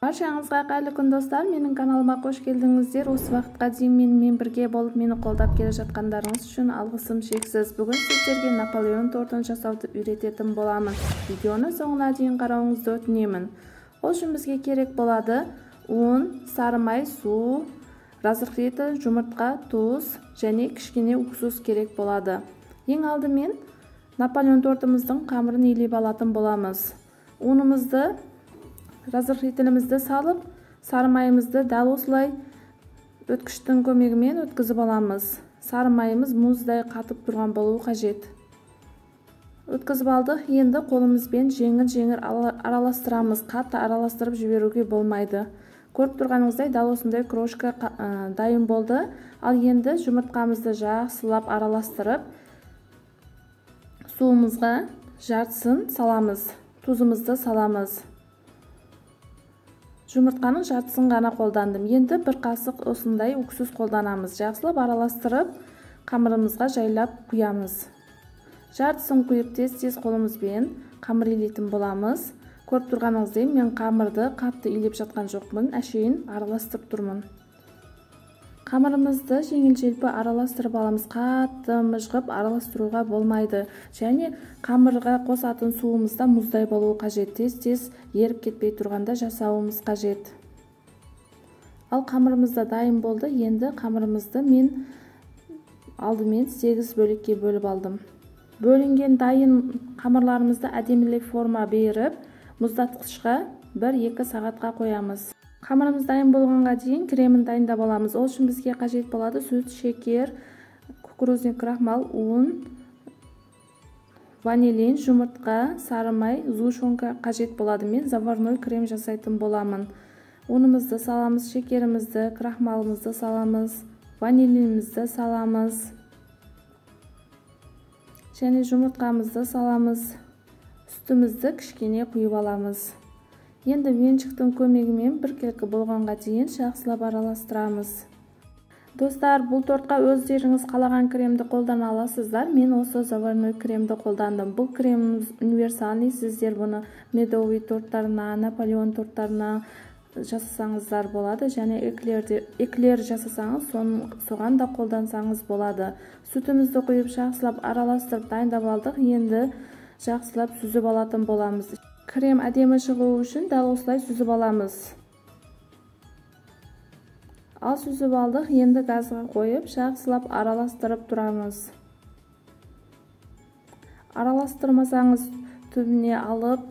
Баршаңызға қайырлы күн достар, менің каналыма қош келдіңіздер. Осы уақытқа дейін менімен бірге болып мені қолдап келе жатқандарыңыз үшін алғысым шексіз. Бүгін сіздерге Наполеон тортын жасауды үйрететін боламын. Видеоны соңына дейін қарауыңызды өтінемін. Ол үшін бізге керек болады ұн, сары май, су, разрыхлитель, жұмыртқа, тұз және кішкене уксус керек болады. Ең алдымен Наполеон тортымыздың қамырын илеп алатын боламыз. Ұнымызды, разрыхлителімізді салып, сары майымызды дәл осылай өткіштің көмегімен өткізіп аламыз. Сары майымыз мұздай қатып тұрған болуы қажет. Өткізіп алдық. Енді қолымызбен жеңіл-жеңіл араластырамыз. Қатты араластырып жіберуге болмайды. Көріп тұрғаныңыздай дәл осындай крошка дайын болды. Ал енді жұмыртқамызды жақсылап араластырып, суымызға жартысын саламыз, тұзымызды саламыз. Жұмыртқаның жартысын ғана қолдандым. Енді бір қасық осындай уксус қолданамыз. Жақсылап араластырып, қамырымызға жайлап құямыз. Жартысын құйып, тез-тез қолымызбен қамыр илейтін боламыз. Көріп тұрғаныңыздай, мен қамырды қатты илеп жатқан жоқпын, әшейін араластырып тұрмын. Қамырымызды жеңіл-желпі араластырып аламыз. Қатты мыжғып араластыруға болмайды. Және қамырға қосатын суымыз да мұздай болуы қажет. Тез-тез еріп кетпей тұрғанда жасауымыз қажет. Ал қамырымыз да дайын болды. Енді қамырымызды мен алдымен 8 бөлікке бөліп алдым. Бөлінген дайын қамырларымызды әдемілеп форма беріп, мұздатқышқа 1-2 сағатқа қоямыз. Қамырымыз дайын болғанға дейін кремін дайындап аламыз. Ол үшін бізге қажет болады сүт, шекер, кукурузный крахмал, ұн, ванилин, жұмыртқа, сары май, сгущенка қажет болады. Мен заварной крем жасайтын боламын. Ұнымызды саламыз, шекерімізді, крахмалымызды саламыз, ванилинімізді саламыз. Және жұмыртқамызды саламыз. Сүтімізді кішкене құйып аламыз. Енді венчиктің көмегімен біркелкі болғанға дейін жақсылап араластырамыз. Достар, бұл тортқа өздеріңіз қалаған кремді қолдана аласыздар. Мен осы заварной кремді қолдандым. Бұл креміміз универсальный. Сіздер бұны медовый торттарына, Наполеон торттарына жасасаңыздар болады. Және эклер жасасаңыз, соған да қолдансаңыз болады. Сүтімізді құйып жақсылап араластырып дайындап алдық. Енді жақсылап сүзіп алатын боламыз. Крем әдемі шығуы үшін дәл осылай сүзіп аламыз. Ал сүзіп алдық, енді газға қойып жақсылап араластырып тұрамыз. Араластырмасаңыз түбіне алып,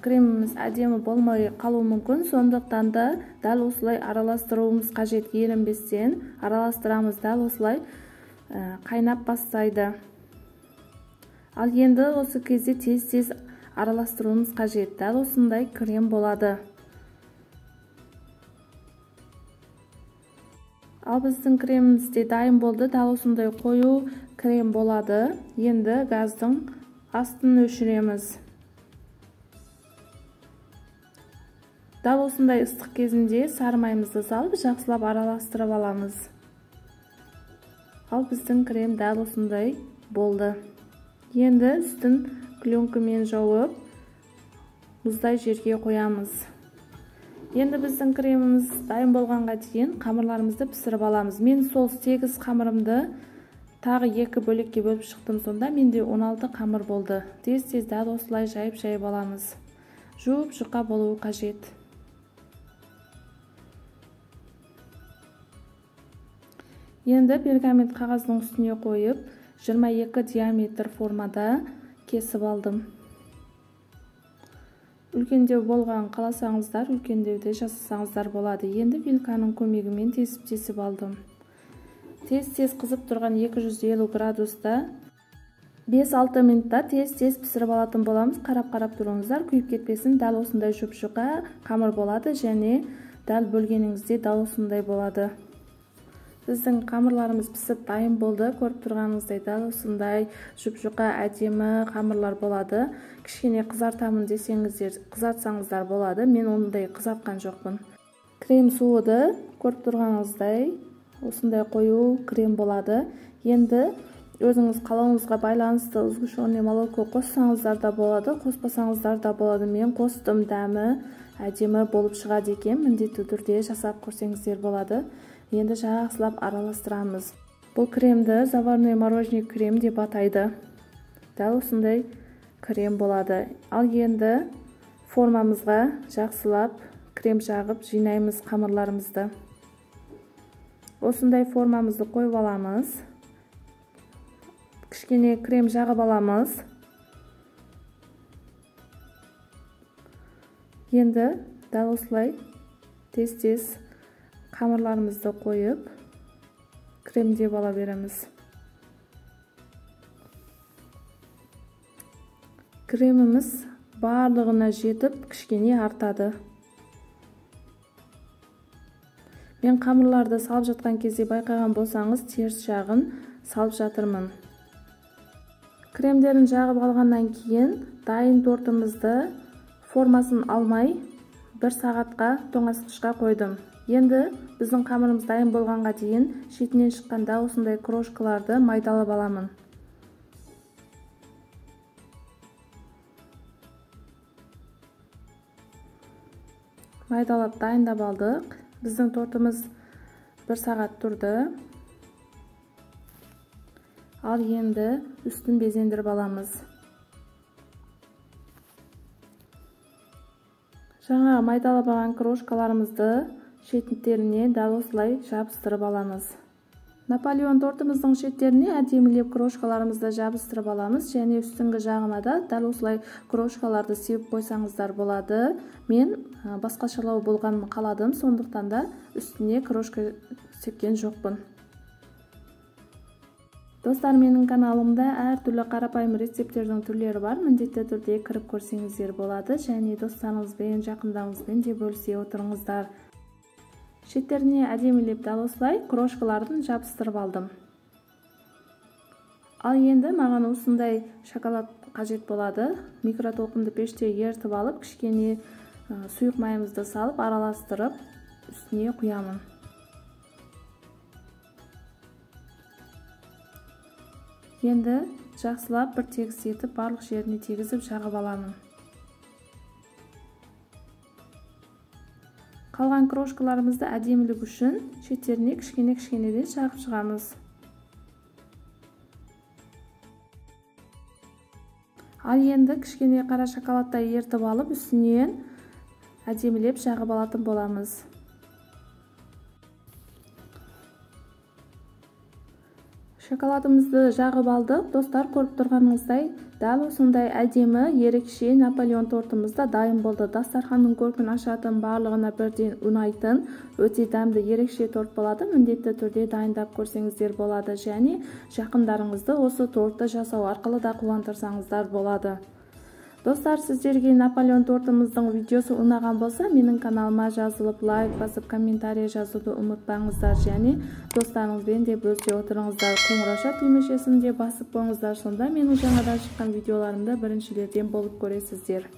креміміз әдемі болмай қалуы мүмкін. Сондықтан да дәл осылай араластыруымыз қажет. Ерінбестен араластырамыз. Дәл осылай қайнап бастайды. Ал енді осы кезде тез-тез араластыруымыз қажет. Дәл осындай крем болады. Ал біздің креміміз де дайын болды. Дәл осындай қою крем болады. Енді газдың астын өшіреміз. Дәл осындай ыстық кезінде сары майымызды салып, жақсылап араластырып аламыз. Ал біздің крем дәл осындай болды. Енді үстін пленкамен жауып, мұздай жерге қоямыз. Енді біздің креміміз дайын болғанға дейін қамырларымызды пісіріп аламыз. Мен сол 8 қамырымды тағы 2 бөлікке бөліп шықтым. Сонда менде 16 қамыр болды. Тез-тез дәл осылай жайып-жайып аламыз. Жуып жұқа болуы қажет. Енді пергамент қағаздың үстіне қойып, 22 диаметр формада кесіп алдым. Үлкендеу болған қаласаңыздар, үлкендеуде жасасаңыздар болады. Енді вилканың көмегімен тесіп-тесіп алдым. Тез-тез қызып тұрған 250 градуста 5-6 минутта тез-тез пісіріп алатын боламыз. Қарап-қарап тұрыңыздар, күйіп кетпесін. Дәл осындай жұп-жұқа қамыр болады және дәл бөлгеніңізде дәл осындай болады. Біздің қамырларымыз пісіп дайын болды. Көріп тұрғаныңыздай дәл осындай жұп-жұқа әдемі қамырлар болады. Кішкене қызартамын десеңіздер, қызартсаңыздар болады. Мен ондай қызартқан жоқпын. Крем суыды. Көріп тұрғаныңыздай осындай қою крем болады. Енді өзіңіз қалауыңызға байланысты сгущенное молоко қоссаңыздар да болады, қоспасаңыздар да болады. Мен қостым, дәмі Әдемі болып шығады екен, міндетті түрде жасап көрсеңіздер болады. Енді жақсылап араластырамыз. Бұл кремді заварной мороженое крем деп атайды. Дәл осындай крем болады. Ал енді формамызға жақсылап крем жағып жинаймыз қамырларымызды. Осындай формамызды қойып аламыз. Кішкене крем жағып аламыз. Енді дәл осылай тез-тез қамырларымызды қойып кремдеп ала береміз. Креміміз барлығына жетіп кішкене артады. Мен қамырларды салып жатқан кезде байқаған болсаңыз, теріс жағын салып жатырмын. Кремдерін жағып алғаннан кейін дайын тортымызды формасын алмай 1 сағатқа тоңазытқышқа қойдым. Енді біздің қамырымыз дайын болғанға дейін шетінен шыққанда осындай крошкаларды майдалап аламын. Майдалап дайындап алдық. Біздің тортымыз 1 сағат тұрды. Ал енді үстін безендіріп аламыз. Жаңа майдалап алған крошкаларымызды шеттеріне дәл осылай жабыстырып аламыз. Наполеон тортымыздың шеттеріне әдемілеп крошкаларымызды жабыстырып аламыз. Және үстіңгі жағына да дәл осылай крошкаларды сеуіп қойсаңыздар болады. Мен басқашалау болғанын қаладым, сондықтан да үстіне крошка сепкен жоқпын. Достар, менің каналымда әртүрлі қарапайым рецепттердің түрлері бар. Міндетті түрде кіріп көрсеңіздер болады. Және достарыңызбен, жақындарыңызбен де бөлісе отырыңыздар. Шеттеріне әдемілеп дәл осылай крошкаларын жабыстырып алдым. Ал енді маған осындай шоколад қажет болады. Микротолқынды пеште ерітіп алып, кішкене сұйық майымызды салып, араластырып үстіне құямын. Енді жақсылап бір тегіс етіп, барлық жеріне тегізіп жағып аламын. Қалған крошкаларымызды әдемілік үшін шеттеріне кішкене-кішкенеден жағып шығамыз. Ал енді кішкене қара шоколадтай ерітіп алып, үстінен әдемілеп жағып алатын боламыз. Шоколадымызды жағып алдық. Достар, көріп тұрғаныңыздай, дәл осындай әдемі, ерекше Наполеон тортымыз да дайын болды. Дастарханның көркін ашатын, барлығына бірден ұнайтын, өте дәмді ерекше торт болады. Міндетті түрде дайындап көрсеңіздер болады. Және жақындарыңызды осы тортты жасау арқылы да қуантырсаңыздар болады. Достар, сіздерге Наполеон тортымыздың видеосы ұнаған болса, менің каналыма жазылып, лайк басып, комментарий жазуды ұмытпаңыздар. Және достарыңызбен де бөлісе отырыңыздар. Қоңырауша түймешесін де басып қойыңыздар. Сонда менің жаңадан шыққан видеоларымды біріншілерден болып көресіздер.